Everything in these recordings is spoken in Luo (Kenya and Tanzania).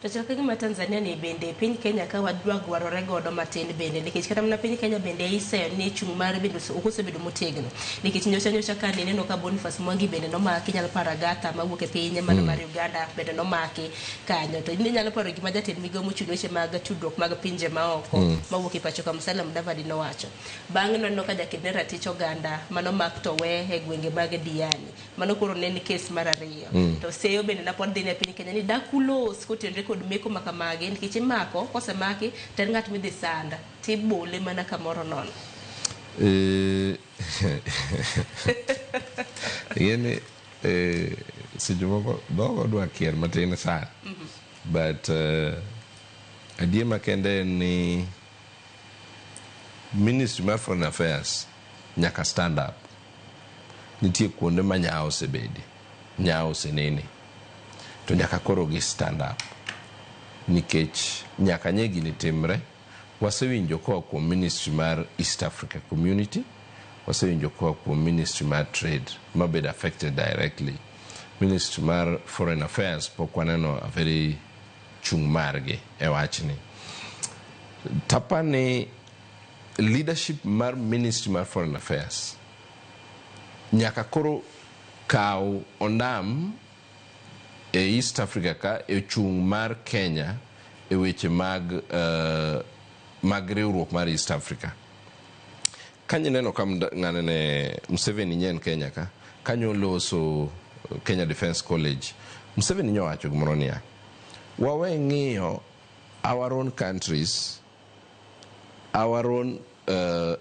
To chal ka gima Tanzania ni bende piny Kenya ka wadwa gwarore godo matin bende, nikech kata mana piny Kenya bende iseyo ni chung' mare bende ok osebedo motegno, nikech nyocha nyocha ka nineno ka Boniface Mwangi bende nomaki. Inyalo paro Agatha mawuok e piny mana mar Uganda bende nomaki kanyo. To inyalo paro gima jatend migao mochung' weche mag tudruok mag pinje maoko mawuok e pacho ka, Musalia Mudavadi, nowacho. Bang'e noneno ka jaked ne ratich oganda manomak to we e gwenge mag Diani. Mano koro ne en kes mar ariyo. To seyo bende na pod dhi ne piny Kenya ni dakulos kotenore kod meko ma kamagi, nikech imako, kosemaki to en ng'at midhi sanda tibole mana kamoro nono. Ing'eni seche moko dhogo dwa kier matin sana, but adier makende en ni Ministry mar Foreign Affairs nyaka stand up. Nitie kuonde ma nyawo osebede, nyawo osenene, to nyaka koro gi stand up, nikech nyaka nye gini timre. Wasewinjo koa kuom Ministry mar East Africa Community, wasewinjo koa kuom Ministry mar Trade mabedo affected directly. Ministry mar Foreign Affairs pok waneno a very chung' margi e wachni. Tapani leadership mar Ministry mar Foreign Affairs nyaka koro kaw ondam e East Africa ka e chung' mar Kenya e weche mag riwruok mar East Africa. Kanyo ka ng'ane ne Museveni nyen Kenya ka kanyo loso Kenya Defence College, Museveni nyowacho gimoro niya, wawe ng'iyo our own countries, our own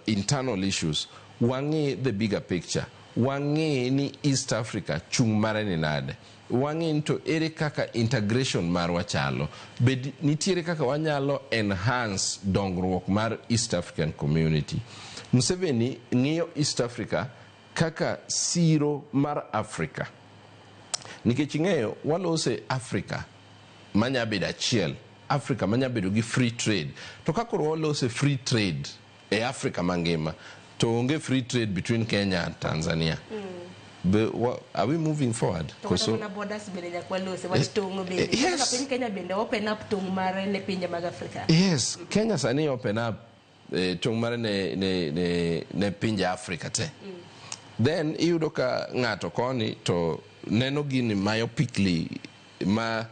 internal issues, wang'i the bigger picture, wang'i ni East Africa chung' mare ni nade, wang'i ni to ere kaka integration marwa chalo, bed nitiere kaka wanyalo enhance dongruok mar East African Community. Museveni ng'iyo East Africa kaka siro mar Africa, nikech ing'eyo walose Africa manya bedo achiel, Africa manya bedo gi free trade. To ka koro walose free trade e Africa mangima, to onge free trade between Kenya and Tanzania, Be, are we moving forward? To kata mana borders bende nyaka walose wach tong' bende. Yes. Kaka piny Kenya bende open up tong' mare ne pinje mag Afrika. Yes, Kenya sani open up tong' mare ne pinje Africa te. Then iyudo ka ng'ato koni to neno gini myopically, ma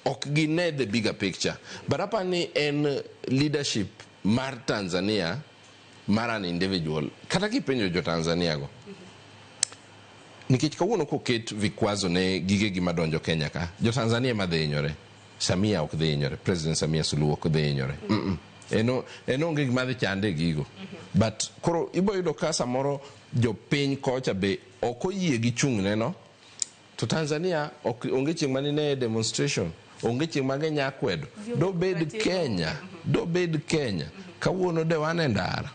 ok gine the bigger picture. But apani en leadership mar Tanzania mar an individual, kata kipenjo jo Tanzania go, nikech kawuono koket vikwazo ne gigegi madonjo Kenya ka, jo Tanzania ema dhi hinyore. Samia ok dhi hinyore, President Samia Suluhu ok dhi hinyore. En onge gima dhi chande e gigo. But koro ibo yudo ka samoro jopiny kocha be ok oyie gi chung'ne no, to Tanzania ok onge chieng' manine demonstration, onge chieng' ma ginya kwedo. Dobed ratiro. Kenya, dobed Kenya kawuono de wan e ndara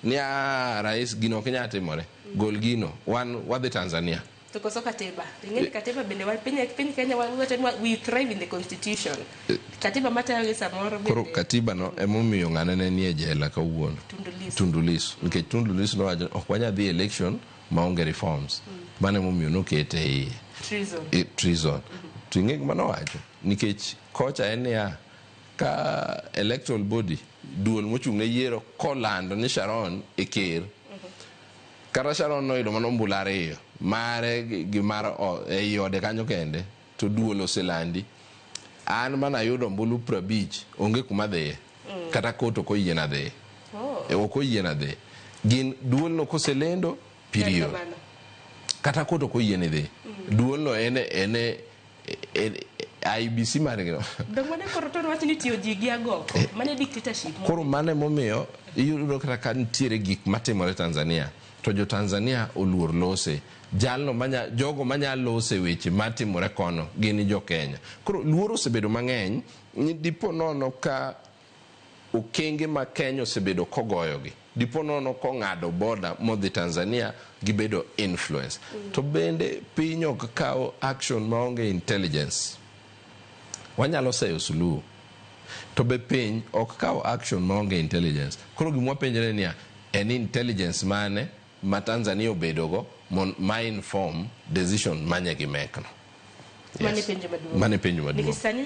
ni "Ah, rais, gino ok nyal timore, gol gino, wan wadhi Tanzania." To koso katiba, ing'e ni katiba bende piny Kenya wacho ni we thrive in the constitution, katiba matayo gi samoro Koro bende. Katiba no emomiyo ng'ane ne nie jela kawuono. Tundu Lissu. Tundu Lissu, nikech Tundu Lissu nowacho ok wanyal dhi election maonge reforms. Mano emomiyo nokete e iye. Treason. E treason. To ing'e gima nowacho, nikech kocha en niya, ka electoral body, duol mochung' ne yiero, kolando ni Sharon e ker, kata Sharon noyudo mana ombulu ariyo mare gi mar ei ode kanyo kende, to duol oselandi, an manayudo ombulu 50, onge kuma dhiye, kata court ok oyiena dhiye. Oh. E, ok oyiena dhi. Gin duolno koselendo, period. Kamano. Kata court ok oyieni dhi, duolno en IEBC margi no. Dong mane koro to wach ni tiyo ji gi agoko mane dictatorship. Koro mano emomiyo iyudo kata ka nitiere gik matimore Tanzania, to jo Tanzania oluor lose. Jalno manya, jogo manya lose weche matimore kono gin jo Kenya. Koro luoro osebedo mang'eny ni dipo nono ka okenge ma Kenya osebedo kogoyogi, dipo nono kong'ado boda modhi Tanzania, gibedo influence. To bende piny ok kaw action maonge intelligence. Wanyalo seyo Suluhu, to be piny ok kaw action maonge intelligence. Koro gima wapenjre niya, en intelligence mane ma Tanzania obedogo ma inform decision manye gimekno? Mane penjo maduong'. Mane penjo maduong'. Nikech sani